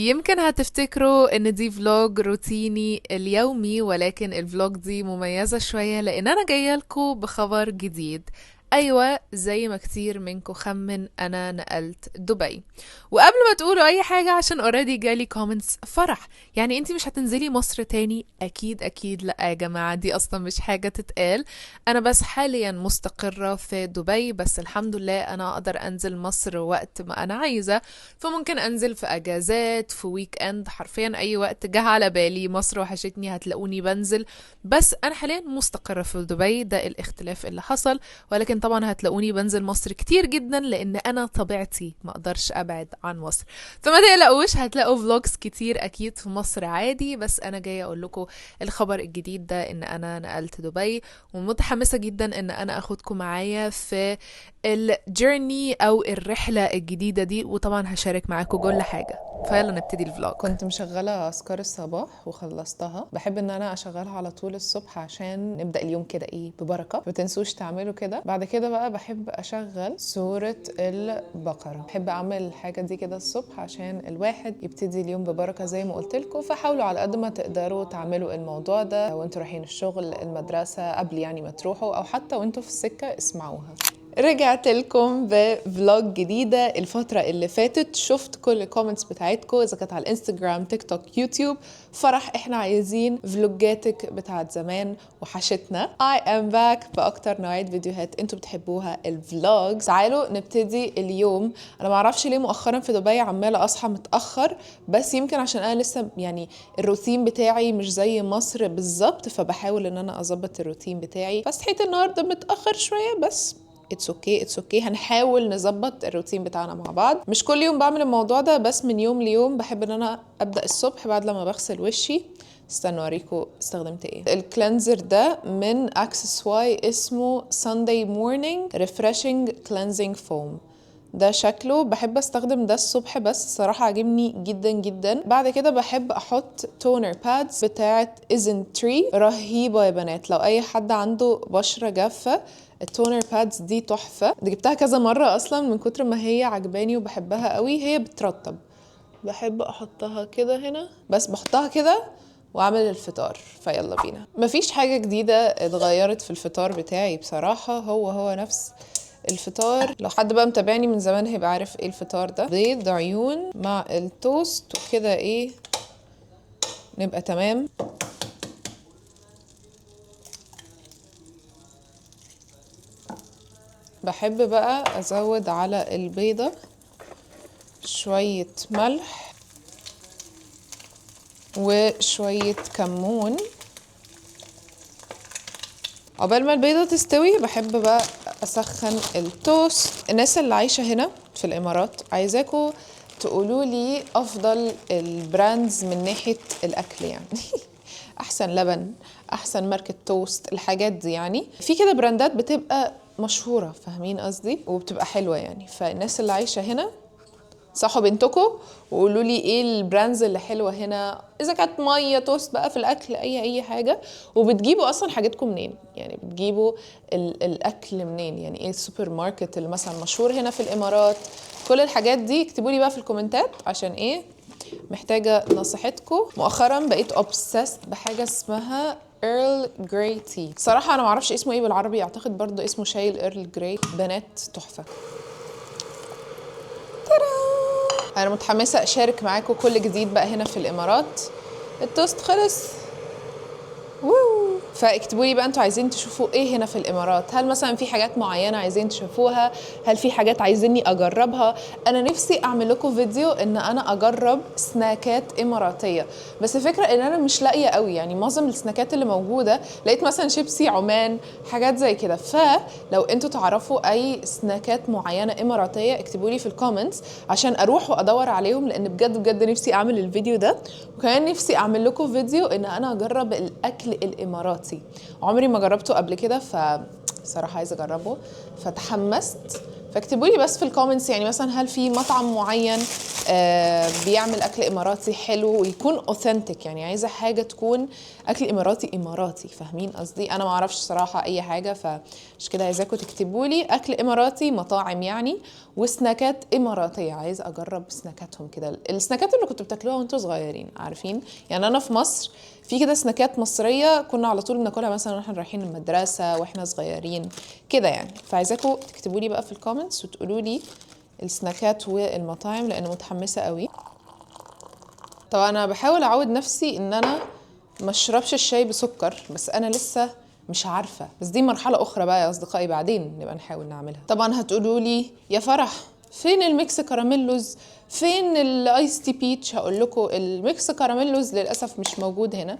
يمكن هتفتكروا ان دي vlog روتيني اليومي، ولكن ال vlog دي مميزة شوية لان انا جاية لكم بخبر جديد. ايوه، زي ما كتير منكم خمن انا نقلت دبي. وقبل ما تقولوا اي حاجة عشان already جالي comments فرح، يعني انتي مش هتنزلي مصر تاني؟ اكيد اكيد لا يا جماعة، دي اصلا مش حاجة تتقال. انا بس حاليا مستقرة في دبي، بس الحمد لله انا اقدر انزل مصر وقت ما انا عايزة، فممكن انزل في اجازات، في weekend، حرفيا اي وقت جه على بالي مصر وحشتني هتلاقوني بنزل. بس انا حاليا مستقرة في دبي، ده الاختلاف اللي حصل. ولكن طبعا هتلاقوني بنزل مصر كتير جدا لان انا طبيعتي ما اقدرش ابعد عن مصر، فما تقلقوش هتلاقوا vlogs كتير اكيد في مصر عادي. بس انا جاية اقول لكم الخبر الجديد ده ان انا نقلت دبي، ومتحمسه جدا ان انا اخدكم معايا في ال journey او الرحلة الجديدة دي، وطبعا هشارك معاكم كل حاجة. فيلا نبتدي ال vlog. كنت مشغله اذكار الصباح وخلصتها. بحب ان انا اشغلها على طول الصبح عشان نبدا اليوم كده ايه ببركة، ما تنسوش تعملوا كده. بعد كده بقى بحب اشغل سورة البقرة، بحب اعمل الحاجة دي كده الصبح عشان الواحد يبتدي اليوم ببركة زي ما قلت لكم. فحاولوا على قد ما تقدروا تعملوا الموضوع ده وانتوا رايحين الشغل، المدرسة، قبل يعني ما تروحوا، او حتى وانتوا في السكة اسمعوها. رجعت لكم ب vlog جديدة. الفترة اللي فاتت شفت كل ال comments بتاعتكم، إذا كانت على الانستجرام، تيك توك، يوتيوب. فرح احنا عايزين فلوجاتك بتاعت زمان وحشتنا. I am back بأكتر نوعية فيديوهات انتوا بتحبوها، ال vlogs. تعالوا نبتدي اليوم. أنا معرفش ليه مؤخرا في دبي عمالة أصحى متأخر، بس يمكن عشان أنا لسه يعني الروتين بتاعي مش زي مصر بالظبط، فبحاول إن أنا أظبط الروتين بتاعي. فصحيت النهاردة متأخر شوية، بس it's okay it's okay، هنحاول نظبط الروتين بتاعنا مع بعض. مش كل يوم بعمل الموضوع ده، بس من يوم ليوم بحب ان انا ابدا الصبح بعد لما بغسل وشي. استنوا اوريكم استخدمت ايه. ال cleanser ده من Access Y، اسمه Sunday Morning Refreshing Cleansing Foam. ده شكله. بحب استخدم ده الصبح، بس الصراحة عاجبني جدا جدا. بعد كده بحب احط toner pads بتاعت Isntree، رهيبة يا بنات. لو اي حد عنده بشرة جافة ال toner pads دي تحفة. دي جبتها كذا مرة اصلا من كتر ما هي عجباني وبحبها قوي. هي بترطب، بحب احطها كده هنا، بس بحطها كده واعمل الفطار. فيلا بينا. مفيش حاجة جديدة اتغيرت في الفطار بتاعي بصراحة، هو نفس الفطار. لو حد بقى متابعني من زمان هيبقى عارف ايه الفطار ده. بيض عيون مع التوست وكده، ايه نبقى تمام. بحب بقى ازود على البيضة شوية ملح وشوية كمون. عقبال ما البيضة تستوي بحب بقى اسخن التوست. الناس اللي عايشة هنا في الامارات عايزاكوا تقولوا لي افضل ال brands من ناحية الاكل يعني. احسن لبن، احسن ماركة توست، الحاجات دي يعني. في كده براندات بتبقى مشهورة، فاهمين قصدي، وبتبقى حلوة يعني. فالناس اللي عايشة هنا صحوا بنتكم وقولوا لي ايه ال brands اللي حلوة هنا، اذا كانت مية، توست بقى في الاكل، اي حاجة. وبتجيبوا اصلا حاجتكم منين يعني؟ بتجيبوا الاكل منين يعني؟ ايه السوبر ماركت اللي مثلا مشهور هنا في الامارات؟ كل الحاجات دي اكتبوا لي بقى في الكومنتات عشان ايه محتاجه نصيحتكم. مؤخرا بقيت obsessed بحاجة اسمها Earl Grey tea. صراحة انا معرفش اسمه ايه بالعربي، اعتقد برضو اسمه شاي ال Earl Grey. بنات تحفة. انا متحمسة اشارك معاكم كل جديد بقى هنا في الامارات. التوست خلص، ووو. فاكتبوا لي بقى انتوا عايزين تشوفوا ايه هنا في الامارات. هل مثلا في حاجات معينة عايزين تشوفوها؟ هل في حاجات عايزيني اجربها؟ انا نفسي اعمل لكم فيديو ان انا اجرب سناكات اماراتيه، بس الفكرة ان انا مش لاقيه قوي يعني. معظم السناكات اللي موجودة لقيت مثلا شيبسي عمان، حاجات زي كده. فلو انتوا تعرفوا اي سناكات معينة اماراتيه اكتبوا لي في ال comments عشان اروح وادور عليهم، لان بجد بجد نفسي اعمل الفيديو ده. وكمان نفسي اعمل لكم فيديو ان انا اجرب الاكل الاماراتي، عمري ما جربته قبل كده، فصراحة عايزة اجربه فتحمست. فاكتبوا لي بس في ال comments، يعني مثلا هل في مطعم معين بيعمل اكل اماراتي حلو ويكون authentic؟ يعني عايزه حاجة تكون اكل اماراتي اماراتي، فاهمين قصدي؟ انا ما اعرفش صراحة اي حاجه، فمش كده عايزاكم تكتبوا لي اكل اماراتي، مطاعم يعني، وسناكات اماراتيه. عايزه اجرب سناكاتهم كده، السناكات اللي كنتوا بتاكلوها وانتوا صغيرين، عارفين؟ يعني انا في مصر في كده سناكات مصرية كنا على طول بناكلها مثلا واحنا رايحين المدرسة واحنا صغيرين كده يعني. فعايزاكم تكتبوا لي بقى في ال comments وتقولوا لي السناكات والمطاعم لان متحمسة قوي. طبعا انا بحاول اعود نفسي ان انا ما اشربش الشاي بسكر، بس انا لسه مش عارفه، بس دي مرحلة اخرى بقى يا اصدقائي، بعدين نبقى نحاول نعملها. طبعا هتقولوا لي يا فرح فين ال mix كراميلوز، فين ال iced tea peach؟ هقول لكم ال mix كراميلوز للاسف مش موجود هنا،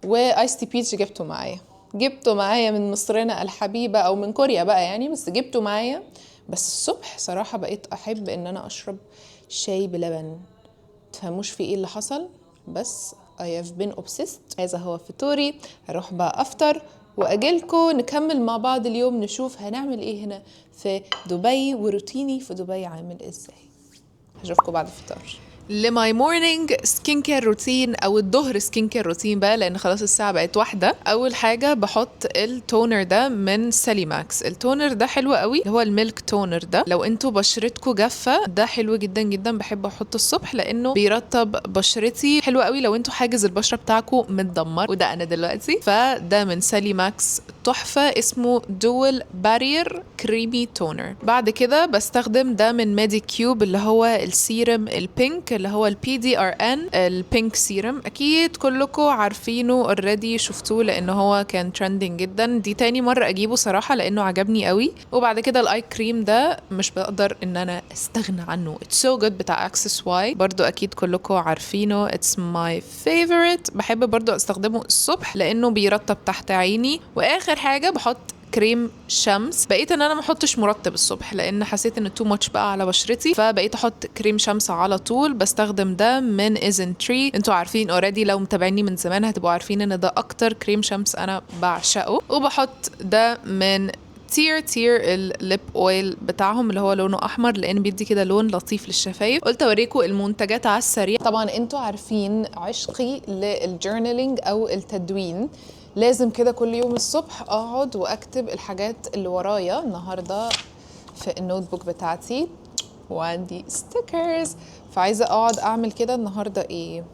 و iced tea peach جبته معايا، جبته معايا من مصرنا الحبيبة او من كوريا بقى يعني، بس جبته معايا. بس الصبح صراحة بقيت احب ان انا اشرب شاي بلبن، تفهموش في ايه اللي حصل، بس I have been obsessed. هذا هو فطوري، هروح بقى افطر واجيلكوا نكمل مع بعض اليوم، نشوف هنعمل ايه هنا في دبي وروتيني في دبي عامل ازاي. هشوفكم بعد الفطار. ل my morning skin care routine او الظهر skin care routine بقى، لان خلاص الساعة بقت واحدة. اول حاجة بحط ال toner ده من ساليماكس. ال toner ده حلو قوي، اللي هو ال milk toner ده. لو انتوا بشرتكم جافة ده حلو جدا جدا، بحب احطه الصبح لانه بيرطب بشرتي. حلو قوي لو انتوا حاجز البشرة بتاعكم متدمر، وده انا دلوقتي. فده من ساليماكس تحفة، اسمه dual barrier creamy toner. بعد كده بستخدم ده من ميدي كيوب اللي هو ال serum ال pink، اللي هو ال PDRN ال pink serum. اكيد كلكم عارفينه already، شفتوه لان هو كان trending جدا. دي تاني مرة اجيبه صراحة لانه عجبني قوي. وبعد كده ال eye cream ده مش بقدر ان انا استغنى عنه، it's so good بتاع اكسس واي، برضو اكيد كلكم عارفينه، it's my favorite. بحب برضو استخدمه الصبح لانه بيرطب تحت عيني. واخر حاجة بحط كريم شمس. بقيت ان انا ما احطش مرطب الصبح لان حسيت ان too much بقى على بشرتي، فبقيت احط كريم شمس على طول. بستخدم ده من Isntree، انتوا عارفين already لو متابعيني من زمان هتبقوا عارفين ان ده اكتر كريم شمس انا بعشقه. وبحط ده من تير ال lip oil بتاعهم اللي هو لونه احمر لان بيدي كده لون لطيف للشفايف. قلت اوريكم المنتجات على السريع. طبعا انتوا عارفين عشقي لل journaling او التدوين، لازم كده كل يوم الصبح اقعد واكتب الحاجات اللي ورايا النهارده في ال notebook بتاعتي، وعندي stickers، فعايزه اقعد اعمل كده النهارده ايه،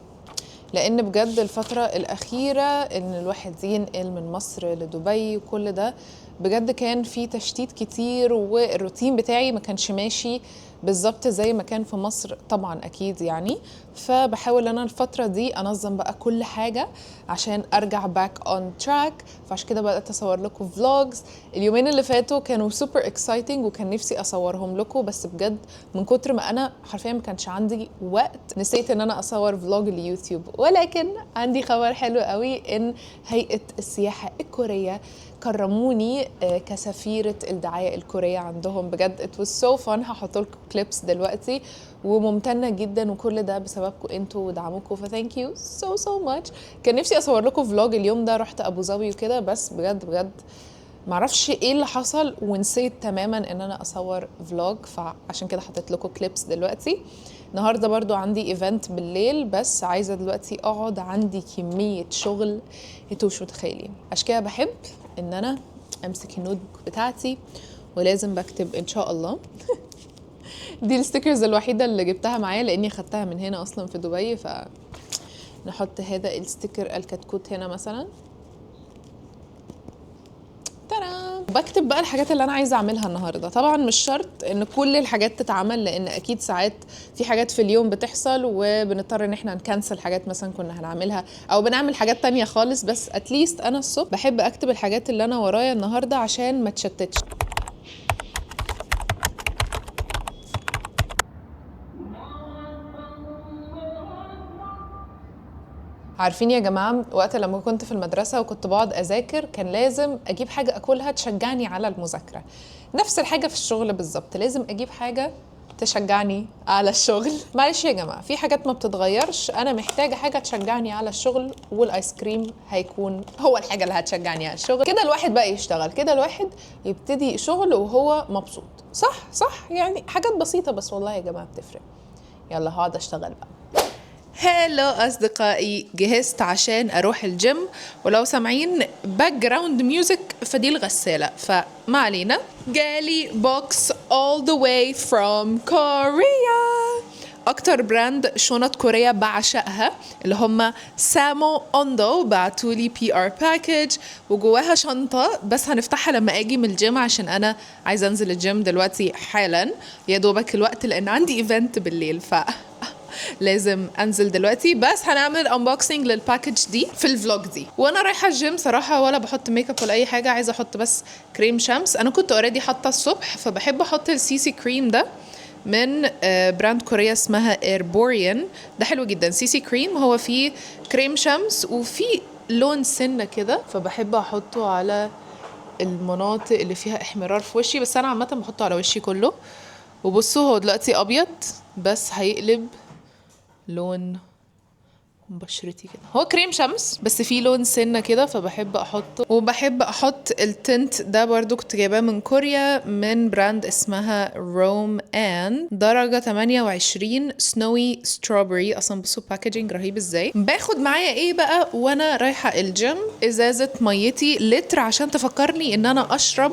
لان بجد الفترة الاخيرة ان الواحد ينقل من مصر لدبي وكل ده بجد كان في تشتيت كتير، والروتين بتاعي ما كانش ماشي بالظبط زي ما كان في مصر طبعا اكيد يعني. فبحاول انا الفترة دي انظم بقى كل حاجة عشان ارجع back on track. فعشان كده بدات اصور لكم vlogs. اليومين اللي فاتوا كانوا super exciting وكان نفسي اصورهم لكم، بس بجد من كتر ما انا حرفيا ما كانش عندي وقت نسيت ان انا اصور vlog اليوتيوب. ولكن عندي خبر حلو قوي، ان هيئة السياحة الكورية كرموني كسفيرة الدعاية الكورية عندهم. بجد it was so fun. هحط لكم clips دلوقتي، وممتنة جدا، وكل ده بسببكم انتوا ودعمكم، ف thank you so so much. كان نفسي اصور لكم vlog اليوم ده، رحت ابو ظبي وكده، بس بجد بجد معرفش ايه اللي حصل ونسيت تماما ان انا اصور vlog، فعشان كده حطيت لكم clips دلوقتي. النهارده برضو عندي event بالليل، بس عايزه دلوقتي اقعد، عندي كمية شغل انتوا مش متخيلين. عشان كده بحب ان انا امسك ال notebook بتاعتي ولازم بكتب ان شاء الله. دي ال stickers الوحيدة اللي جبتها معايا لاني خدتها من هنا اصلا في دبي، فنحط هذا ال sticker الكتكوت هنا مثلا. ترى بكتب بقى الحاجات اللي انا عايزه اعملها النهارده. طبعا مش شرط ان كل الحاجات تتعمل، لان اكيد ساعات في حاجات في اليوم بتحصل وبنضطر ان احنا ن cancel حاجات مثلا كنا هنعملها او بنعمل حاجات تانية خالص، بس at least انا الصبح بحب اكتب الحاجات اللي انا ورايا النهارده عشان ما تشتتش. عارفين يا جماعة وقت لما كنت في المدرسة وكنت بقعد أذاكر كان لازم أجيب حاجة أكلها تشجعني على المذاكرة. نفس الحاجة في الشغل بالظبط، لازم أجيب حاجة تشجعني على الشغل. معلش يا جماعة، في حاجات ما بتتغيرش، انا محتاجه حاجة تشجعني على الشغل، والايس كريم هيكون هو الحاجة اللي هتشجعني على الشغل. كده الواحد بقى يشتغل، كده الواحد يبتدي شغل وهو مبسوط. صح صح، يعني حاجات بسيطة بس والله يا جماعة بتفرق. يلا هقعد اشتغل بقى. hello اصدقائي، جهزت عشان اروح الجيم، ولو سامعين background music فدي الغسالة، فما علينا. جالي box all the way from Korea، اكتر brand شنط كوريا بعشقها اللي هم سامو اوندو، بعتولي PR package وجواها شنطة، بس هنفتحها لما اجي من الجيم عشان انا عايزة انزل الجيم دلوقتي حالا، يا دوبك الوقت لان عندي event بالليل، ف لازم انزل دلوقتي. بس هنعمل unboxing لل package دي في ال vlog دي. وانا رايحة الجيم صراحة ولا بحط ميك اب ولا اي حاجة، عايزه احط بس كريم شمس. انا كنت already حاطه الصبح، فبحب احط ال CC cream ده من brand كوريا اسمها ايربوريان، ده حلو جدا. CC cream هو فيه كريم شمس وفيه لون سنة كده، فبحب احطه على المناطق اللي فيها احمرار في وشي، بس انا عامة بحطه على وشي كله. وبصوا هو دلوقتي ابيض بس هيقلب لون بشرتي كده. هو كريم شمس بس فيه لون سنة كده، فبحب احطه. وبحب احط ال tint ده برضو كنت جايباه من كوريا من brand اسمها روم ان، درجة 28 snowy strawberry. اصلا بصوا packaging رهيب ازاي. باخد معايا ايه بقى وانا رايحة الجيم؟ ازازة ميتي لتر عشان تفكرني ان انا اشرب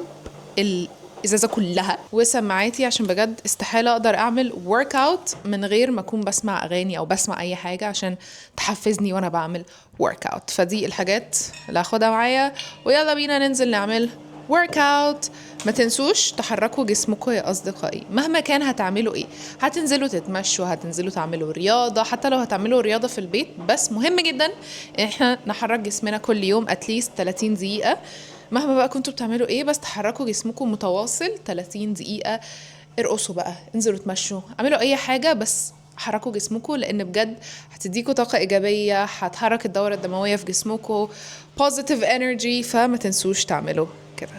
الازازه كلها، وسماعاتي عشان بجد استحالة اقدر اعمل workout من غير ما اكون بسمع اغاني او بسمع اي حاجة عشان تحفزني وانا بعمل workout. فدي الحاجات اللي هاخدها معايا، ويلا بينا ننزل نعمل workout. ما تنسوش تحركوا جسمكم يا اصدقائي، مهما كان هتعملوا ايه، هتنزلوا تتمشوا، هتنزلوا تعملوا رياضة، حتى لو هتعملوا رياضة في البيت، بس مهم جدا ان احنا نحرك جسمنا كل يوم at least 30 دقيقة. مهما بقى كنتوا بتعملوا ايه، بس تحركوا جسمكم متواصل 30 دقيقة. ارقصوا بقى، انزلوا اتمشوا، اعملوا اي حاجة، بس حركوا جسمكم، لان بجد هتديكوا طاقة ايجابية، هتحرك الدورة الدموية في جسمكم، positive energy، فما تنسوش تعملوا كده.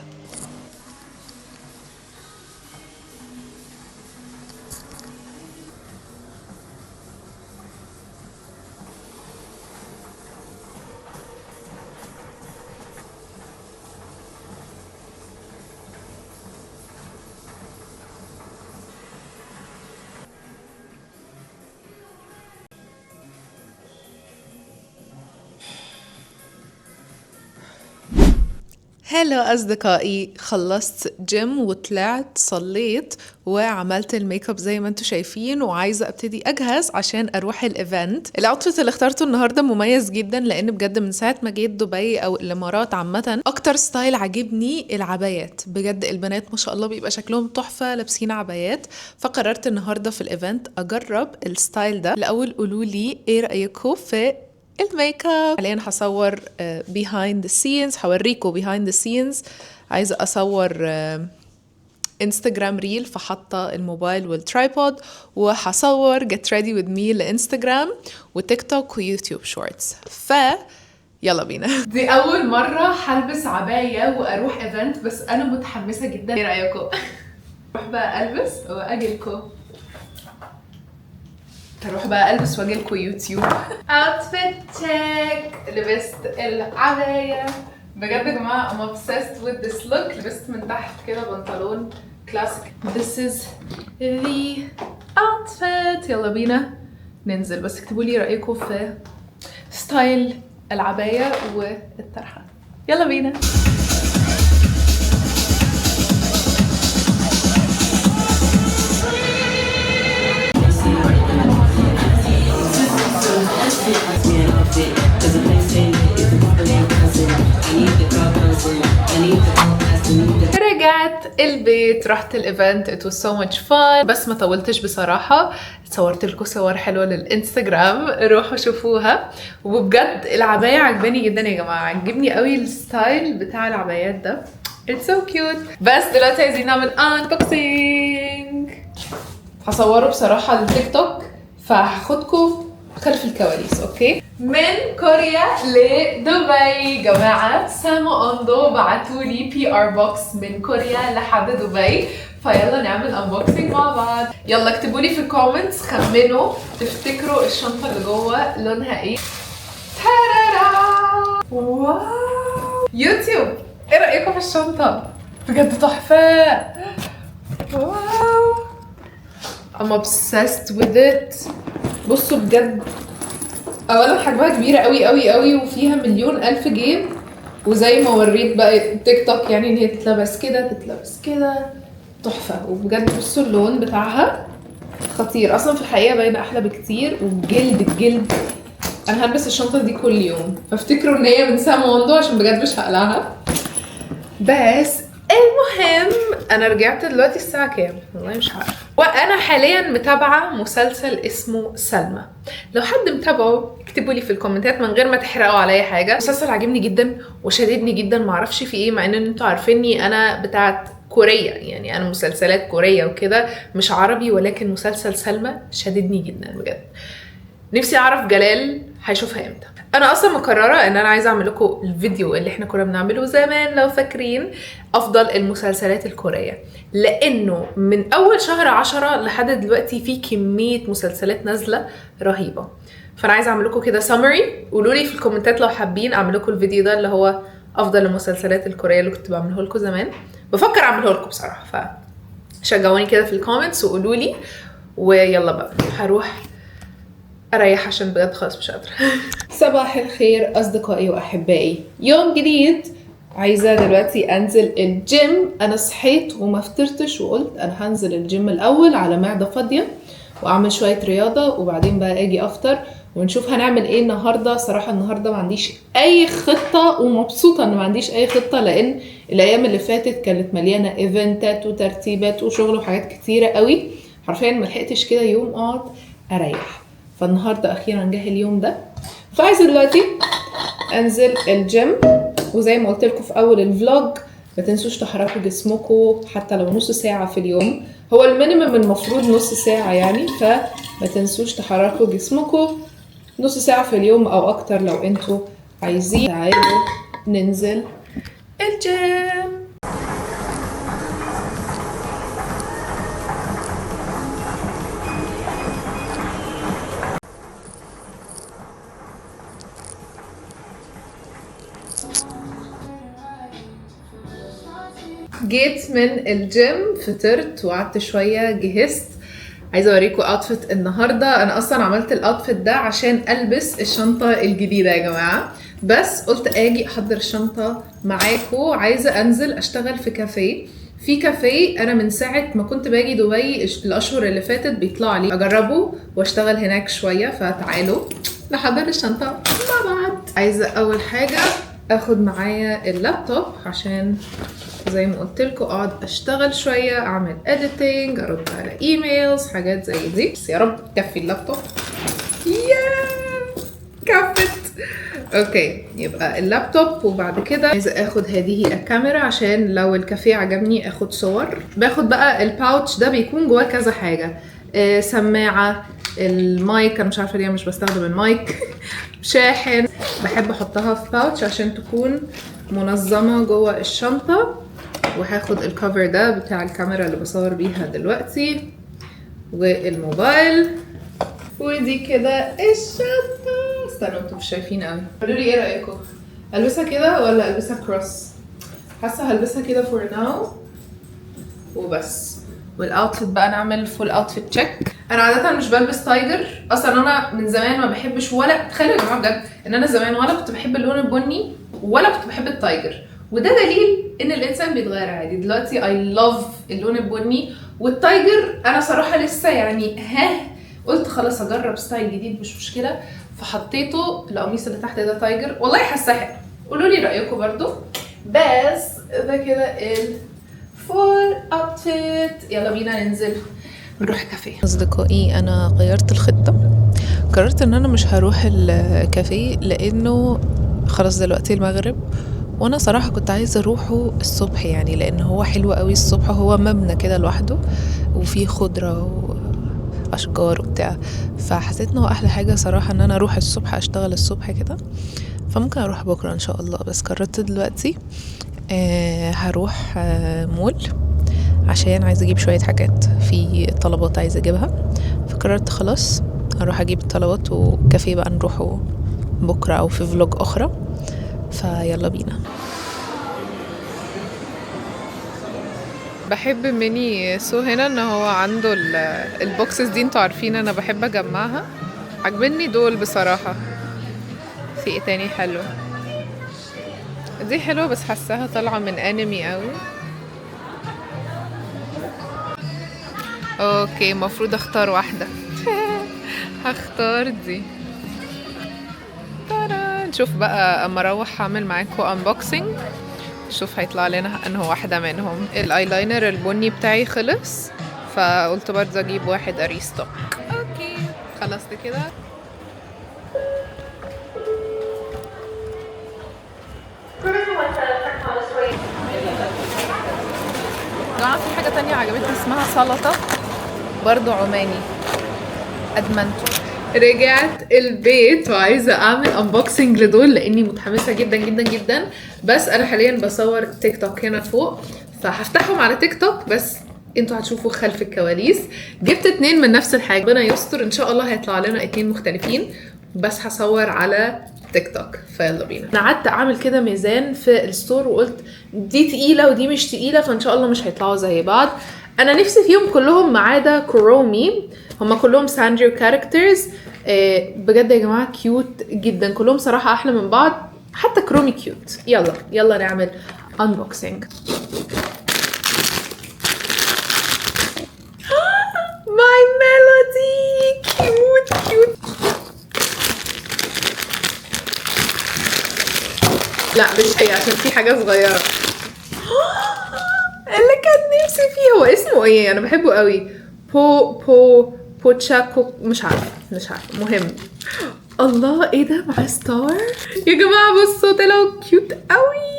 hello أصدقائي، خلصت جيم وطلعت صليت وعملت الميك اب زي ما انتم شايفين، وعايزة ابتدي اجهز عشان اروح ال event. ال outfit اللي اخترته النهاردة مميز جدا، لان بجد من ساعة ما جيت دبي او الامارات عامة اكتر style عاجبني العبايات. بجد البنات ما شاء الله بيبقى شكلهم تحفة لابسين عبايات، فقررت النهاردة في ال event اجرب ال style ده. الاول قولوا لي ايه رأيكم في الميك اب. حاليا هصور behind the scenes، هوريكم behind the scenes. عايزه اصور انستجرام reel، فحاطه الموبايل وال tripod، وهصور get ready with me لانستجرام وتيك توك ويوتيوب shorts. ف يلا بينا. دي اول مرة هلبس عباية واروح event، بس انا متحمسة جدا. ايه رايكم؟ اروح بقى البس واجيلكم. هروح بقى البس واجيلكوا يوتيوب. outfit check، لبست العباية. بجد يا جماعة I'm obsessed with this look. لبست من تحت كده بنطلون كلاسيك. This is the outfit. يلا بينا ننزل، بس اكتبوا لي رأيكم في style العباية والطرحة. يلا بينا. رجعت البيت، رحت ال event، it was so much fun، بس ما طولتش بصراحة. صورت لكم صور حلوة للانستجرام، روحوا شوفوها. وبجد العباية عجباني جدا يا جماعة، عجبني قوي ال style بتاع العبايات ده، it's so cute. بس دلوقتي عايزين نعمل unboxing. هصوره بصراحة للتيك توك، فهاخدكم خلف الكواليس. okay، من كوريا لدبي جماعة، سامو اوندو بعتولي PR box من كوريا لحد دبي، فيلا نعمل unboxing مع بعض. يلا اكتبوا لي في ال comments، خمنوا تفتكروا الشنطة اللي جوه لونها ايه. تارارا، wow يوتيوب، ايه رايكم في الشنطة؟ بجد تحفة. wow I'm obsessed with it. بصوا بجد، اولا حجمها كبيرة قوي قوي قوي، وفيها مليون الف جيب، وزي ما وريت بقى تيك توك يعني ان هي تتلبس كده تتلبس كده، تحفة. وبجد بصوا اللون بتاعها خطير، اصلا في الحقيقة باينة احلى بكتير. والجلد، الجلد انا هلبس الشنطة دي كل يوم، فافتكروا ان هي من ساموندو عشان بجد مش هقلعها. بس المهم انا رجعت دلوقتي الساعة كام؟ والله مش عارفه. وانا حاليا متابعه مسلسل اسمه سلمى، لو حد متابعه اكتبوا لي في الكومنتات من غير ما تحرقوا عليا حاجة. مسلسل عاجبني جدا وشددني جدا، معرفش في ايه، مع ان انتوا عارفيني انا بتاعت كوريا، يعني انا مسلسلات كوريا وكده مش عربي، ولكن مسلسل سلمى شددني جدا بجد. نفسي اعرف جلال هيشوفها امتى. انا اصلا مقررة ان انا عايزه اعمل لكم الفيديو اللي احنا كنا بنعمله زمان لو فاكرين، افضل المسلسلات الكورية، لانه من اول شهر 10 لحد دلوقتي في كمية مسلسلات نازله رهيبة. فانا عايزه اعمل لكم كده summary، قولوا لي في الكومنتات لو حابين اعمل لكم الفيديو ده اللي هو افضل المسلسلات الكورية اللي كنت بعمله لكم زمان. بفكر اعمله لكم بصراحة، فشجعوني كده في ال comments وقولوا لي. ويلا بقى هروح اريح عشان بجد خلاص مش قادرة. صباح الخير اصدقائي واحبائي، يوم جديد. عايزه دلوقتي انزل الجيم. انا صحيت وما فطرتش وقلت انا هنزل الجيم الاول على معده فاضية واعمل شوية رياضة، وبعدين بقى اجي افطر ونشوف هنعمل ايه النهارده. صراحة النهارده ما عنديش اي خطه، ومبسوطة ان ما عنديش اي خطه، لان الايام اللي فاتت كانت مليانة event ات وترتيبات وشغل وحاجات كتيرة قوي، حرفيا ما لحقتش كده يوم اقعد اريح. فالنهارده اخيرا جه اليوم ده، فعايزه دلوقتي انزل الجيم. وزي ما قلت لكم في اول ال vlog، ما تنسوش تحركوا جسمكم حتى لو نص ساعة في اليوم، هو ال minimum المفروض نص ساعة يعني، فما تنسوش تحركوا جسمكم نص ساعة في اليوم او اكتر لو انتوا عايزين. تعالوا ننزل الجيم. جيت من الجيم، فطرت وقعدت شوية، جهزت. عايزه اوريكم outfit النهارده. انا اصلا عملت ال outfit ده عشان البس الشنطة الجديدة يا جماعة، بس قلت اجي احضر الشنطة معاكم. عايزه انزل اشتغل في كافيه، في كافيه انا من ساعة ما كنت باجي دبي الاشهر اللي فاتت بيطلع لي اجربه واشتغل هناك شوية، فتعالوا نحضر الشنطة مع بعض. عايزه اول حاجة اخد معايا اللابتوب عشان زي ما قلت لكم اقعد اشتغل شوية، اعمل editing، ارد على emails، حاجات زي دي. بس يا رب تكفي اللابتوب. يا كفت. okay يبقى اللابتوب. وبعد كده عايزه اخد هذه الكاميرا عشان لو الكافيه عجبني اخد صور. باخد بقى ال pouch ده بيكون جواه كذا حاجة، سماعه، المايك، انا مش عارفه ليه مش بستخدم المايك، شاحن. بحب احطها في pouch عشان تكون منظمة جوه الشنطة. وهاخد ال cover ده بتاع الكاميرا اللي بصور بيها دلوقتي، والموبايل، ودي كده الشنطة. استنوا انتوا مش شايفين قوي، قولوا لي ايه رايكم، البسها كده ولا البسها cross؟ حاسه هلبسها كده for now وبس. وال outfit بقى نعمل full outfit check. انا عادة مش بلبس tiger اصلا، انا من زمان ما بحبش، ولا تخيلوا يا جماعة بجد ان انا زمان ولا كنت بحب اللون البني ولا كنت بحب ال tiger، وده دليل ان الانسان بيتغير عادي. دلوقتي I love اللون البني وال tiger. انا صراحة لسه يعني ها قلت خلاص اجرب style جديد مش مشكلة، فحطيته القميص اللي تحت ده tiger، والله حاساه حلو. قولوا لي رايكم برضو. بس ده كده ال full outfit. يلا بينا ننزل نروح كافيه. اصدقائي انا غيرت الخطة، قررت ان انا مش هروح الكافيه لانه خلاص دلوقتي المغرب، وانا صراحة كنت عايزه اروحه الصبح يعني، لان هو حلو قوي الصبح، هو مبنى كده لوحده وفيه خضرة واشجار وبتاع، فحسيت ان هو احلى حاجة صراحة ان انا اروح الصبح اشتغل الصبح كده. فممكن اروح بكره ان شاء الله، بس قررت دلوقتي هروح مول عشان عايزه اجيب شوية حاجات، في طلبات عايزه اجيبها، فقررت خلاص هروح اجيب الطلبات وكافيه بقى نروحه بكره او في vlog اخرى. فيلا بينا. بحب ميني سو هنا ان هو عنده ال boxes دي، انتوا عارفين انا بحب اجمعها، عجبني دول بصراحة. في ايه تاني حلو؟ دي حلوة بس حاساها طالعة من انمي قوي. okay المفروض اختار واحدة. هختار دي. تارا. نشوف بقى اما اروح اعمل معاكم unboxing، نشوف هيطلع لنا انه واحدة منهم. الايلاينر البني بتاعي خلص، فقلت برضه اجيب واحد ا restock. okay خلصت كده. جماعة في حاجة تانية عجبتني اسمها سلطة برضو عماني، ادمنته. رجعت البيت وعايزة اعمل unboxing لدول لاني متحمسة جدا جدا جدا، بس انا حاليا بصور تيك توك هنا فوق، فهفتحهم على تيك توك بس انتوا هتشوفوا خلف الكواليس. جبت 2 من نفس الحاجة، ربنا يستر ان شاء الله هيطلع لنا 2 مختلفين، بس هصور على تيك توك. فيلا بينا. انا قعدت اعمل كده ميزان في ال store وقلت دي تقيلة ودي مش تقيلة، فان شاء الله مش هيطلعوا زي بعض. انا نفسي فيهم كلهم ما عدا كورومي، هما كلهم سانريو characters. بجد يا جماعة cute جدا كلهم صراحة، احلى من بعض، حتى كرومي cute. يلا يلا نعمل unboxing. My Melody cute cute. لا مش هي عشان في حاجة صغيرة. اللي كان نفسي فيه هو اسمه ايه؟ انا بحبه قوي. بو بو بوتشاكو، مش عارفه مش عارفه. مهم. الله ايه ده، مع star يا جماعة، بصوا طلعوا cute قوي.